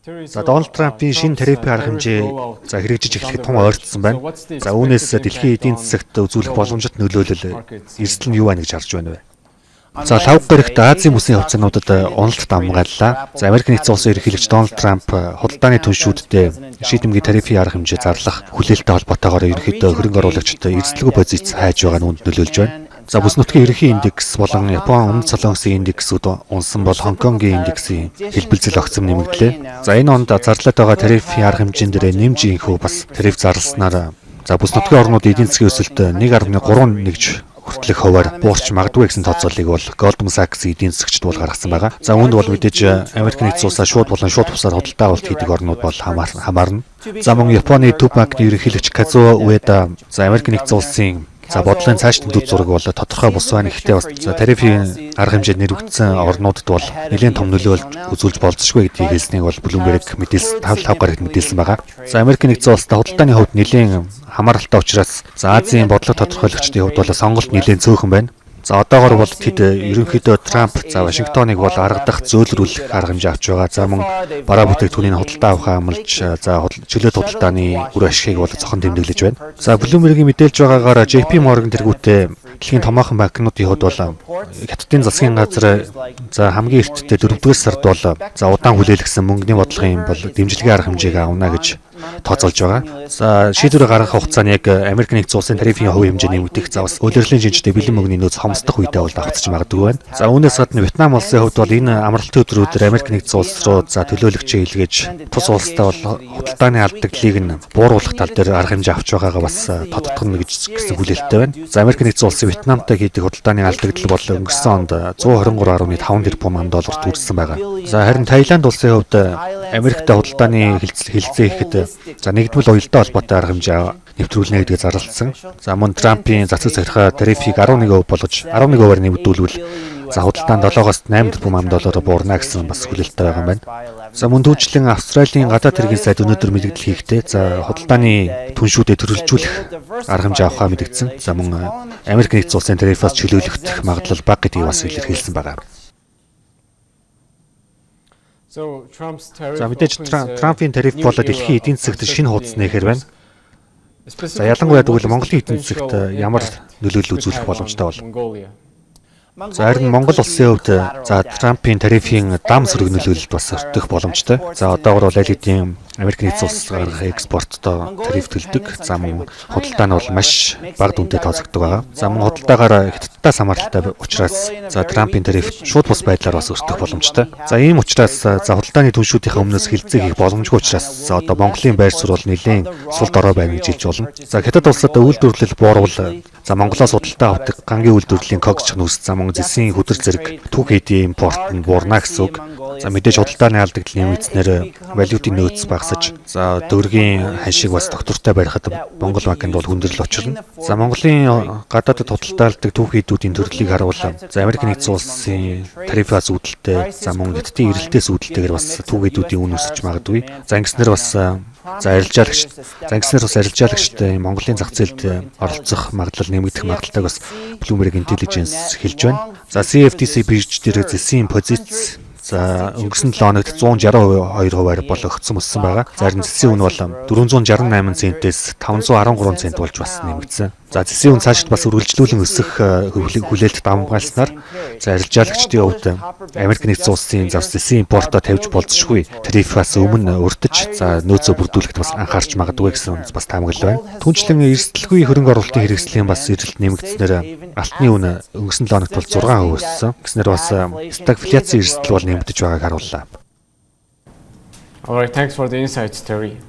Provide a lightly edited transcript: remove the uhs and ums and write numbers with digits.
За, Дональд Трампын шинэ тарифын арга хэмжээ за хэрэгжиж эхлэхэд тун ойртсон байна. За, үүнээс дэлхийн эдийн засагт үзүүлэх боломжит нөлөөлөл, эрсдэл нь юу байна гэж харж байна вэ? За, лав гарагт Азийн бүсийн хувьцаануудад уналт давамгайллаа. За, Америк Нэгдсэн Улсын ерөнхийлөгч Дональд Трамп худалдааны түншүүддээ шийдэмгий тарифын арга хэмжээ зарлах хүлээлттэй холбоотойгоор ерөнхийдөө хөрөнгө оруулагчид эрсдэлгүй позиц хайж байгаа нь үүнд нөлөөлж байна. За, бүс нутгийн ерөнхий индекс болон Япон, Өмнөд Солонгосын индексүүд унсан бол Хонконгийн индексийн хэлбэлзэл огцом нэмэгдлээ. За, энэ онд зарлаад байгаа тарифын арга хэмжээн дээр нэмж ийнхүү бас тариф зарласнаар за бүс нутгийн орнууд эдийн засгийн өсөлт 1.3 нэгж хүртэлх хувиар буурч магадгүй гэсэн тооцоолыг бол Goldman Sachs эдийн засагчид бол гаргасан байгаа. За, үүнд бол мэдээж Америк Нэгдсэн улсаа шууд болон шууд бусаар худалдаа авалт хийдэг орнууд бол хамаарна. За, мөн Японы Төв банкны ерөнхийлөгч Казуо Уэда за Америк Нэгдсэн Улсын за бодлогын цааш төв зураг бол тодорхой бус байна. Гэхдээ бас за тарифын арга хэмжээд нэрвэгдсэн орнуудад бол нэлээд том нөлөө үзүүлж болзошгүй гэдгийг хэлснийг бол Bloomberg мэдээлсэн, 5 лав гарагт мэдээлсэн байгаа. За, Америк Нэгдсэн улстай худалдааны хувьд нэлээд хамааралтай учраас за Азийн бодлого тодорхойлогчдын хувьд бол сонголт нэлээд цөөхөн байна. За, одоогор бол тэд ерөнхийдөө Трамп за Вашингтоныг бол аргадах, зөөлрүүлэх арга хэмжээ авч байгаа. За, мөн бараа бүтээгдэхүүнийг худалдаа авахаа амлаж, за чөлөөт худалдааны үр ашигыг бол зохон тэмдэглэж байна. За, Bloomberg-ийн мэдээлж байгаагаар JP Morgan тэргүүтээ дэлхийн томоохон банкнуудын хувьд бол Хятадын засгийн газар за хамгийн эртдээ 4-р сард бол за удаан хүлээлгэсэн мөнгөний бодлогын бол дэмжлэгийн арга хэмжээг авна гэж тооцоолж байгаа. За, шийдвэр гаргах хугацаа нь яг Америк Нэгдсэн Улсын тарифын хувь хэмжээ нэмэгдэх, за бас улирлын шинжтэй бэлэн мөнгөний нөөц хомсдох үедээ бол давхцаж магадгүй байна. За, үүнээс гадна Вьетнам улсын хувьд бол энэ амралтын өдрүүдээр Америк Нэгдсэн улс руу за төлөөлөгчөө илгээж, тус улстай бол худалдааны алдагдлыг нь бууруулах тал дээр арга хэмжээ авч байгаагаа бас тодотгоно гэж гэсэн хүлээлттэй байна. За, Америк Нэгдсэн улсын Вьетнамтай хийдэг худалдааны алдагдал бол өнгөрсөн онд 123.5 тэрбум долларт хүрсэн байгаа. За, харин Таиланд улсын хувьд Америктэй худалдааны хэлцээ хийхэд за нэгдмэл уялдаа холбоотой арга хэмжээ нэвтрүүлнэ гэдгээ зарласан. За, мөн Трампын цацаг захиргаа тарифыг 11% болгож 11%-аар нэмэгдүүлвэл за худалдаанд 7-оос 8 тэрбум доллараар буурна гэсэн бас хүлээлттэй байгаа юм байна. За, мөн түүнчлэн Австралийн гадаад хэргийн сайд өнөөдөр мэдэгдэл хийхдээ за худалдааны түншүүдэд төрөлжүүлэх арга хэмжээ авахаа мэдэгдсэн. За, мөн Америк Нэгдсэн Улсын тарифаас чөлөөлөгдөх магадлал бага гэдгийг бас илэрхийлсэн байгаа. За, мэдээж Трампын тариф болоод дэлхийн эдийн засагт шинэ хуудас нээхээр байна. За, ялангуяа тэгвэл Монголын эдийн засагт ямар нөлөөлөл үзүүлэх боломжтой бол? За, харин Монгол улсын хувьд за Трампын тарифын дам сөрөг нөлөөлөлд бас өртөх боломжтой. За, одоогор бол аль хэдийн Америк Нэгдсэн улс гаргах экспорттой тариф төлдөг. За, мөн худалдаа нь бол маш бага дүнтэй тооцогддог байгаа. За, мөн худалдаагаар Хятадтаас хамааралтай учраас за Трампын тариф шууд бус байдлаар бас өртөх боломжтой. За, ийм учраас за худалдааны түншүүдийнхээ өмнөөс хэлцээ хийх боломжгүй учраас за одоо Монголын байр суурь бол нэлээд сул дорой байна гэж хэлж болно. За, Хятад улсад үйлдвэрлэл буурвал за Монголоос худалдаа авдаг гангийн үйлдвэрлэлийн кокс нүүрс, за мөн зэсийн хүдэр зэрэг түүх эдийн импорт нь буурна гэсэн үг. За, мэдээж худалдааны алдагдал нэмэгдснээр валютын нөөц багасаж, за төгрөгийн ханшийг бас тогтвортой барихад Монгол банкнд бол хүндрэл учирна. За, Монголын гадаадд худалдаалдаг түүх эдүүдийн төрлийг харуул за Америк Нэгдсэн улсын тарифаас үүдэлтэй, за мөн Хятадын эрэлтээс үүдэлтэйгээр бас түүх эдүүдийн үн өсөж магадгүй. За, ингэснээр бас за арилжаалагчид Монголын зах зээлд оролцох магадлал нэмэгдэх магадлалтайг бас Bloomberg Intelligence хэлж байна. За, CFTC бирж дээр зэсийн позиц за өнгөрсөн 7 хоногт 162 хувиар бол огцом өссөн байгаа. За, харин зэсийн үн бол 468 центээс 513 цент болж бас нэмэгдсэн. За, зэсийн үн цаашид бас үргэлжлүүлэн өсөх хүлээлт давамгайлснаар за арилжаалагчдын хувьд Америк Нэгдсэн Улсын зав зэсийн импортоо тавьж болзошгүй тарифаас өмнө урьдаж за нөөцөө бүрдүүлэхэд бас анхаарч магадгүй гэсэн бас таамаглал байна. Түүнчлэн эрсдэлгүй хөрөнгө оруулалтын хэрэгслийн бас эрэлт нэмэгдснээр алтны үн өнгөрсөн 7 хоногт бол 6% өссөн. Гэснээр бас стагфляцийн эрсдэл бол нэмэгдэж байгааг харууллаа. All right, thanks for the insights, Terry.